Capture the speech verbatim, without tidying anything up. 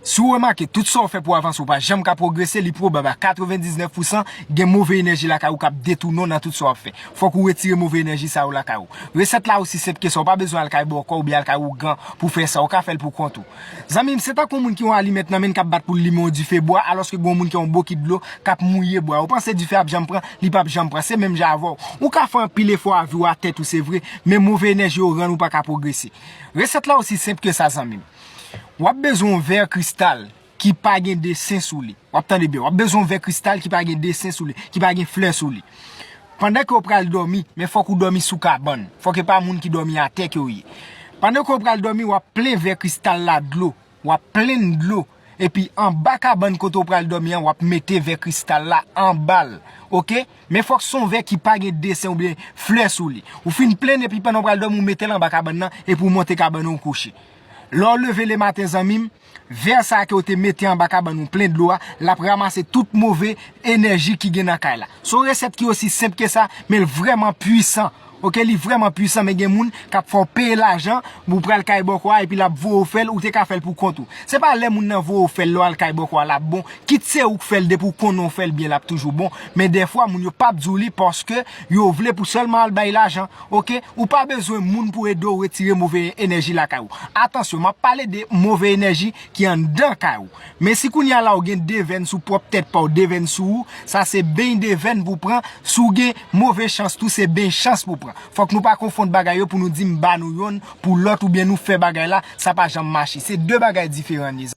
Si w remake, tout sa w fè pou avanse, w pa janm ka pwogrese, li pwobab a katrevendiznèf pousan gen move enèji lakay ou k ap detounen w nan tout sa w ap fè. Fòk ou retire move enèji sa yo lakay ou. Resèt la osi senp ke sa, ou pa bezwen al kay bòkò oubyen al kay ougan pou fè sa, ou ka fè l pou kont ou. Zanmi m, se tankou yon moun ki yon alimèt nan men l k ap bat pou l limen yon dife bwa, alòske gen yon moun ki yon bokit dlo k ap mouye bwa. Ou panse dife ap janm pran? Li p ap janm pran, se menm jan avè w. Ou ka fè anpil efò a vi w a tèt ou, se vre, men move enèji yo rann ou pa ka pwogrese. Resèt la osi senp ke sa, zanmi m. W ap bezwen yon vè kristal ki pa gen desen sou li. W ap tande byen, w ap bezwen yon vè kristal ki pa gen desen sou li, ki pa gen flè sou li. Pandan ke w pral dòmi, men fòk ou dòmi sou kabann. Fòk e pa moun ki dòmi atè ke w ye. Pandan ke w pral dòmi, w ap plen vè kristal la dlo. W ap plen l dlo. Epi anba kabann kote w pral dòmi an, w ap mete vè kristal la anba l. Oke? Men fòk se yon vè ki pa gen desen oubyen flè sou li. Ou fin plen l epi pandan w pral dòmi, ou mete l anba kabann nan epi ou monte kabann ou kouche. Lè w leve lematen, zanmi m, vè sa a ke w te mete anba kabann ou plen dlo a, l ap ranmase tout move enèji ki gen nan kay la. Se yon resèt ki osi senp ke sa, men l vrèman pwisan. Oke, li vrèman pwisan, men gen moun k ap fè w peye lajan, ou pral kay bòkò a, epi l ap voye w fè l, ou te ka fè l pou kont ou. Se pa lè moun nan voye w fè l, lè w al kay bòkò a, l ap bon. Kit se ou k fè l, depi w konnen w fè l byen, l ap toujou bon. Men dèfwa, moun yo p ap di w li paske yo vle pou sèlman al bay lajan. Oke? Ou pa bezwen moun pou ede w retire move enèji lakay ou. Atansyon, m ap pale de move enèji ki anndan kay ou. Men si kounye a la ou gen devèn sou pwòp tèt pa w, devèn sou ou, sa se beny devèn pou pran. Si w gen move chans tou, se beny chans pou pran. Fòk nou pa konfonn bagay yo pou nou di m ba nou yonn pou lòt oubyen nou fè bagay la, sa pa janm mache. Se de bagay diferan li ye.